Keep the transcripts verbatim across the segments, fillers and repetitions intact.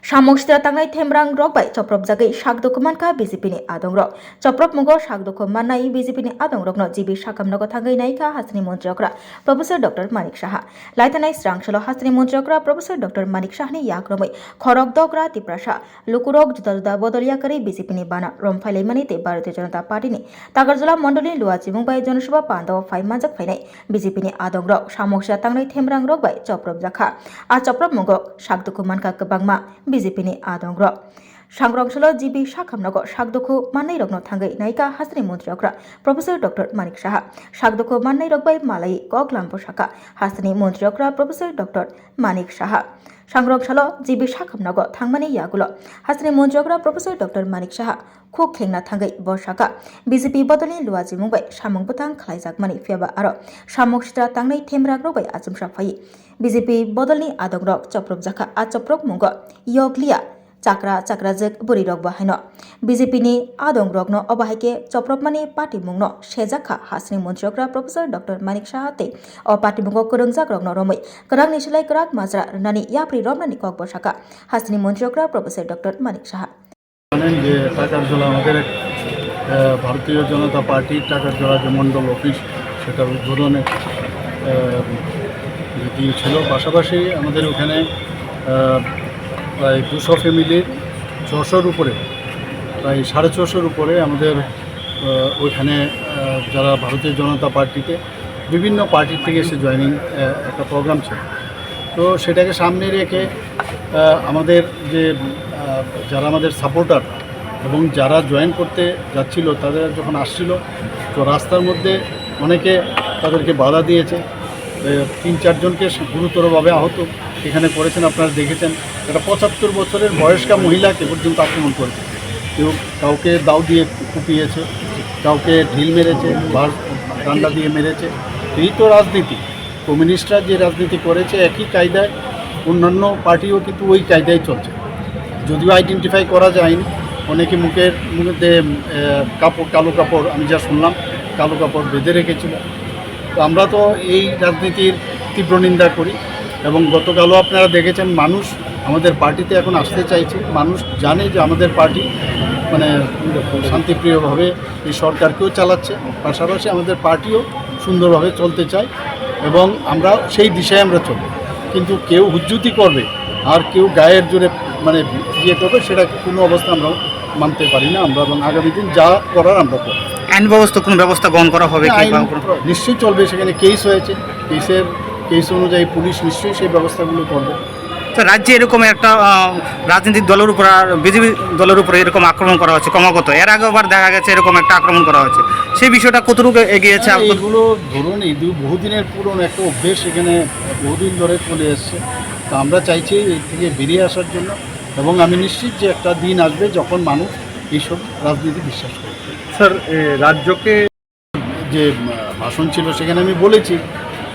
Samung sitra tangnai themrang rok bai chopropjagwi sak dukhu mankha B J P ni adong rok. Choprop mungo sak dukhu mannai B J P ni adong rokno G B Sakham nogo thangwi naikha hasteni montri okra Professor Doctor Manik Saha. Laithanai srang salo hasteni montri okra Professor Doctor Manik Saha ni yak romwi khorok dogra Tiprasa lukurok juda juda bodol yakarwi B J P ni bana rom phailaimani tei Bharatiya Janata Party ni Takarjala mondoli ni luachimung bai Janasabha pandao phai manjak phainai B J P ni adong rok samung sitra tangnai themrang rok bai choprop jakha. A choprop mungo sak dukhu mankha kwbangma B J P ni adong rok. Sangrong salo G B Sakham nogo sak dukhu mannai rokno thangwi naikha hasteni montri okra Professor Doctor Manik Saha. Sak dukhu mannai rok bai malai kok lambo saka hasteni montri okra Professor Doctor Manik Saha. Sangrong salo G B Sakham nogo thangmani yagulo hasteni montri okra Professor Doctor Manik Saha khuk khengna thangwi bo saka B J P bodolni luachimung bai samung bwtang khlaijakmani phiyaba aro samung sitra tangnai themrang rok bai achomsa phai. B J P bodolni adong rok choprop jakha a choprop mungo yokliya chakra chakrajwk bwrwi rok bo haino. B J P ni adong rokno obo hai khe chopropmani patimungno sejak kha hasteni montri okra Professor Doctor Manik Saha tei o patimungo kwrwngjak rokno romwi kwrakni slai kwrak majra rwnani yapri romnani kok bo saka hasteni montri okra Professor Doctor Manik Saha. জানেন যে টাকার জোলা আমাদের এক, আহ, ভারতীয় জনতা পার্টির টাকার জোলা যে মণ্ডল অফিস, সেটার উদ্বোধনে, আহ, যে দিন ছিল। পাশাপাশি আমাদের ওখানে, আহ, প্রায় দুশো ফ্যামিলির ছশোর উপরে, প্রায় সাড়ে ছশোর উপরে আমাদের, আহ, ওইখানে, আহ, যারা ভারতীয় জনতা পার্টিতে বিভিন্ন পার্টির থেকে এসে জয়েনিং, আহ, একটা প্রোগ্রাম ছিল। তো সেটাকে সামনে রেখে, আহ, আমাদের যে, আহ, যারা আমাদের সাপোর্টার এবং যারা জয়েন করতে যাচ্ছিল, তাদের যখন আসছিল, তো রাস্তার মধ্যে অনেকে তাদেরকে বাধা দিয়েছে। এ, তিন চারজনকে গুরুতরভাবে আহত এখানে করেছেন, আপনারা দেখেছেন। একটা পঁচাত্তর বছরের বয়স্কা মহিলাকে পর্যন্ত আক্রমণ করেছে। কেউ কাউকে দাও দিয়ে কুপিয়েছে, কাউকে ঢিল মেরেছে, বাঁশ, ডান্ডা দিয়ে মেরেছে। এই তো রাজনীতি। কমিউনিস্টরা যে রাজনীতি করেছে একই কায়দায় অন্যান্য পার্টিও কিন্তু ওই কায়দায় চলছে। যদিও আইডেন্টিফাই করা যায়নি, অনেকে মুখের মধ্যে, আহ, কাপড়, কালো কাপড়, আমি যা শুনলাম, কালো কাপড় বেঁধে রেখেছিল। তো আমরা তো এই রাজনীতির তীব্র নিন্দা করি এবং গতকালও আপনারা দেখেছেন মানুষ আমাদের পার্টিতে এখন আসতে চাইছে। মানুষ জানে যে আমাদের পার্টি মানে শান্তিপ্রিয়ভাবে এই সরকারকেও চালাচ্ছে, পাশাপাশি আমাদের পার্টিও সুন্দরভাবে চলতে চায় এবং আমরা সেই দিশায় আমরা চলব। কিন্তু কেউ হুজ্জুতি করবে আর কেউ গায়ের জোরে মানে ইয়ে করবে, সেটা কোনো অবস্থা আমরা মানতে পারি না আমরা, এবং আগামী দিন যা করার আমরা করব। আইন ব্যবস্থা, কোনো ব্যবস্থা গ্রহণ করা হবে না, কি আইন বা কোনো নিশ্চয়ই চলবে, সেখানে কেস হয়েছে, কেসের, কেস অনুযায়ী পুলিশ নিশ্চয়ই সেই ব্যবস্থাগুলো করবে। তো রাজ্যে এরকম একটা, আহ, রাজনৈতিক দলের উপর আর বিজেপি দলের উপর এরকম আক্রমণ করা হচ্ছে ক্রমাগত, এর আগেও আবার দেখা গেছে এরকম একটা আক্রমণ করা হয়েছে, সেই বিষয়টা কতটুকু এগিয়েছে? হ্যাঁ, এইগুলো ধরুন, এই দু-, বহুদিনের পুরনো একটা অভ্যেস এখানে বহুদিন ধরে চলে এসছে। তো আমরা চাইছি এই থেকে বেরিয়ে আসার জন্য, এবং আমি নিশ্চিত যে একটা দিন আসবে যখন মানুষ এইসব রাজনীতি বিশ্বাস করবে। স্যার, এ, রাজ্যকে যে, আহ, ভাষণ ছিল, সেখানে আমি বলেছি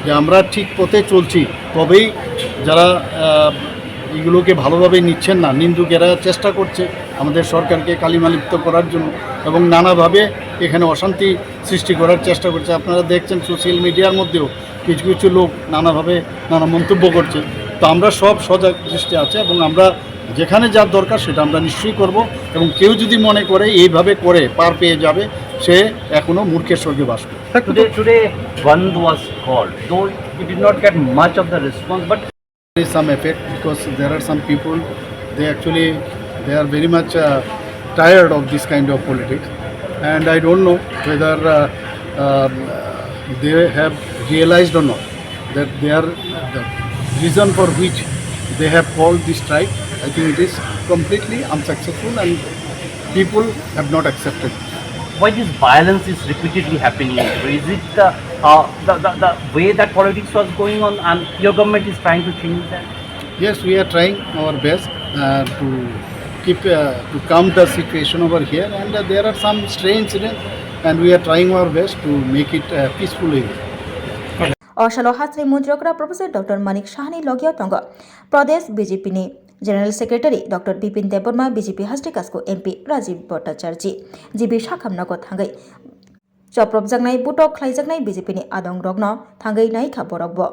যে আমরা ঠিক পথে চলছি, তবেই যারা, আহ, এগুলোকে ভালোভাবে নিচ্ছেন না, নিন্দুকেরা চেষ্টা করছে আমাদের সরকারকে কালিমালিপ্ত করার জন্য এবং নানাভাবে এখানে অশান্তি সৃষ্টি করার চেষ্টা করছে। আপনারা দেখছেন সোশ্যাল মিডিয়ার মধ্যেও কিছু কিছু লোক নানাভাবে নানা মন্তব্য করছে। তো আমরা সব সজাগ দৃষ্টি আছে এবং আমরা যেখানে যার দরকার সেটা আমরা নিশ্চয়ই করব, এবং কেউ যদি মনে করে এইভাবে করে পার পেয়ে যাবে, সে এখনো মূর্খের স্বর্গে বাস করে। Today, today bandh was called, though we did not get much of the response, but there is some effect because there are some people, they actually, they are very much, uh, tired of this kind of politics, and I don't know whether, uh, um, they have realized or not that they are, the reason for which they have called this strike, I think it is completely unsuccessful and people have not accepted. Why this violence is repeatedly happening? Is it the, uh, the, the, the way that politics was going on and your government is trying to change that? Yes, we are trying our best, uh, to keep, uh, to calm the situation over here, and, uh, there are some stray incidents, and we are trying our best to make it, uh, peaceful area. O salo hasteni montri okra Professor Doctor Manik Sahani logio tongo Pradesh B J P ni General Secretary Doctor Bipin Debbarma, B J P hasteni kasku M P Rajiv Bhattacharjee, G B Sakham nogo thangwi chopropjaknai, butok khlaijaknai B J P ni adong rokno thangwi naikha borok bo.